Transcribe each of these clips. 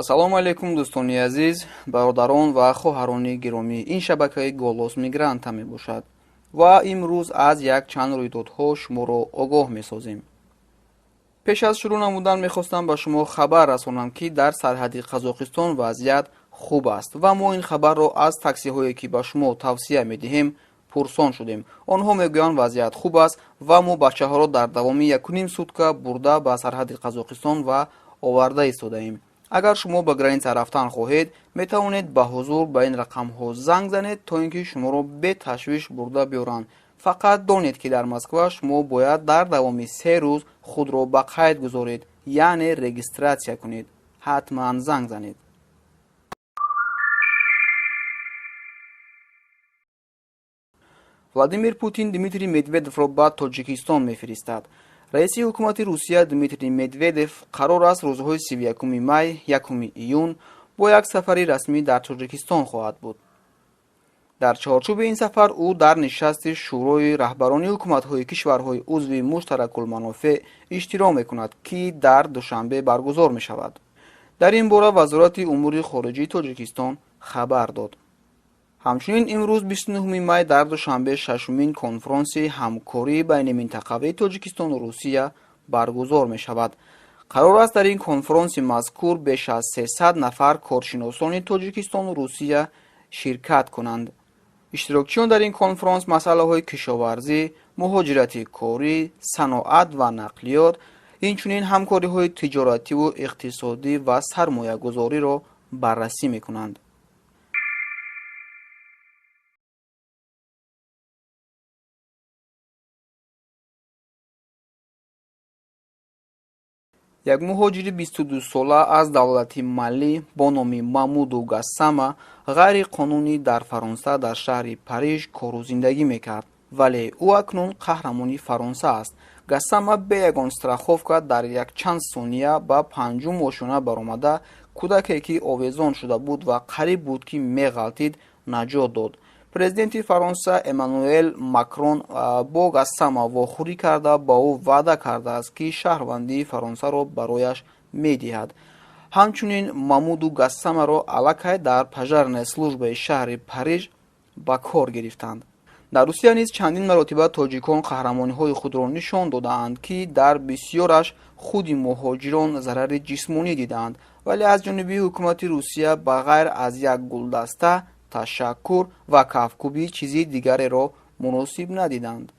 Ассалому алайкум, дӯстони азиз, бародарон ва хоҳарони гиромӣ. Ин шабакаи «Голос мигранта» мебошад ва имрӯз аз якчанд рӯйдодҳо шуморо огоҳ месозем. Пеш аз шурӯъ намудан мехостам ба шумо хабар расонам, ки дар сарҳади Қазоқистон вазъият хуб аст ва мо ин хабарро аз таксиҳое, ки ба шумо тавсия медиҳем, пурсон шудем. Онҳо мегӯянд, вазъият хуб аст ва мо бачаҳоро дар давоми 1,5 сутка бурда ба сарҳади Қазоқистон ва оварда истодаем. Агар шумо ба граница рафтан хоҳед, метавонед ба ҳузур ба ин рақамҳо занг занед, то ин ки шуморо беташвиш бурда биёранд. Фақат донед, ки дар Москва шумо бояд дар давоми 3 рӯз худро ба қайд гузоред, яъне регистрация кунед. Ҳатман занг занед. Владимир Путин Дмитрий Медведевро ба Тоҷикистон мефиристад. Раиси ҳукумати Русия Дмитрий Медведев қарор аст рӯзҳои 31 май, 1 июн бо як сафари расмӣ дар Тоҷикистон хоҳад буд. Дар чорчӯби ин сафар ӯ дар нишасти Шӯрои раҳбарони ҳукуматҳои кишварҳои узви муштаракулманофеъ иштирок мекунад, ки дар Душанбе баргузор мешавад. Дар ин бора Вазорати умури хориҷии Тоҷикистон хабар дод. Ҳамчунин имрӯз, 29 май, дар Душанбе шашумин конфронси ҳамкории байниминтақавии Тоҷикистону Русия баргузор мешавад. Қарор аст, дар ин конфронси мазкур беш аз 300 нафар коршиносони Тоҷикистону Русия ширкат кунанд. Иштирокчиён дар ин конфронс масъалаҳои кишоварзӣ, муҳоҷирати корӣ, саноат ва нақлиёт, инчунин ҳамкориҳои тиҷоративу иқтисодӣ ва сармоягузориро баррасӣ мекунанд. Як муҳоҷири 22-сола аз давлати Малӣ бо номи Мамуду Гассама ғайриқонунӣ дар Фаронса, дар шаҳри Париж кору зиндагӣ мекард, вале ӯ акнун қаҳрамони Фаронса аст. Гассама бе ягон страховка дар якчанд сония ба панҷум ошёна баромада, кӯдаке, ки овезон шуда буд ва қариб буд, ки меғалтид, наҷот дод. Президенти Фаронса Эммануэл Макрон бо Гассама вохӯрӣ карда, ба ӯ ваъда кардааст, ки шаҳрвандии Фаронсаро барояш медиҳад. Ҳамчунин Мамуду Гассамаро аллакай дар пожарная службаи шаҳри Париж ба кор гирифтанд. Дар Русия низ чандин маротиба тоҷикон қаҳрамониҳои худро нишон додаанд, ки дар бисёраш худи муҳоҷирон зарари ҷисмонӣ дидаанд, вале аз ҷониби ҳукумати Русия ба ғайр аз як гулдаста, ташаккур ва кафкӯбӣ чизи дигареро муносиб надиданд.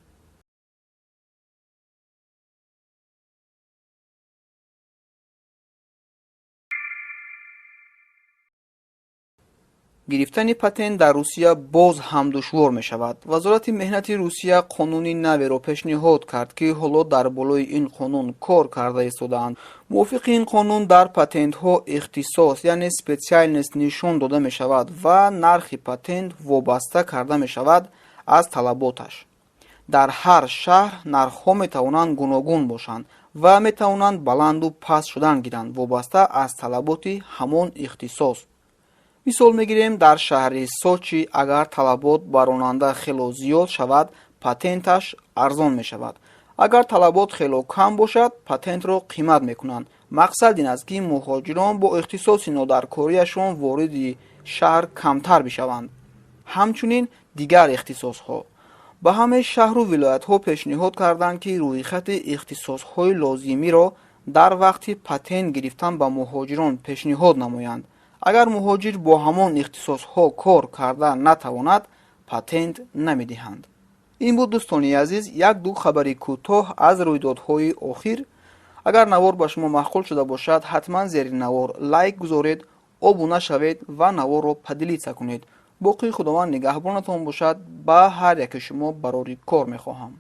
Гирифтани патент дар Русия боз ҳам душвор мешавад. Вазорати меҳнати Русия қонуни наверо пешниҳод кард, ки ҳоло дар болои ин қонун кор карда истодаанд. Мувофиқи ин қонун дар патентҳо ихтисос, яъне специальность нишон дода мешавад ва нархи патент вобаста карда мешавад аз талаботаш. Дар ҳар шаҳр нархҳо метавонанд гуногун бошанд ва метавонанд баланду паст шудан гиранд, вобаста аз талаботи ҳамон ихтисос. Мисол мегирем, дар шаҳри Сочи агар талабот ба ронанда хело зиёд шавад, патенташ арзон мешавад. Агар талабот хело кам бошад, патентро қимат мекунанд. Мақсад ин аст, ки муҳоҷирон бо ихтисоси нодаркориашон вориди шаҳр камтар бишаванд. Ҳамчунин дигар ихтисосҳо. Ба ҳамаи шаҳру вилоятҳо пешниҳод карданд, ки рӯйхати ихтисосҳои лозимиро дар вақти патент гирифтан ба муҳоҷирон пешниҳод намоянд. Агар муҳоҷир бо ҳамон ихтисосҳо кор карда натавонад, патент намедиҳанд. Ин буд, дӯстони азиз, як ду хабари кӯтоҳ аз рӯйдодҳои охир. Агар навор ба шумо маъқул шуда бошад, ҳатман зери навор лайк гузоред, обуна шавед ва наворро поделиться кунед. Боқӣ Худованд нигаҳбонатон бошад. Ба ҳар яке шумо барори кор мехоҳам.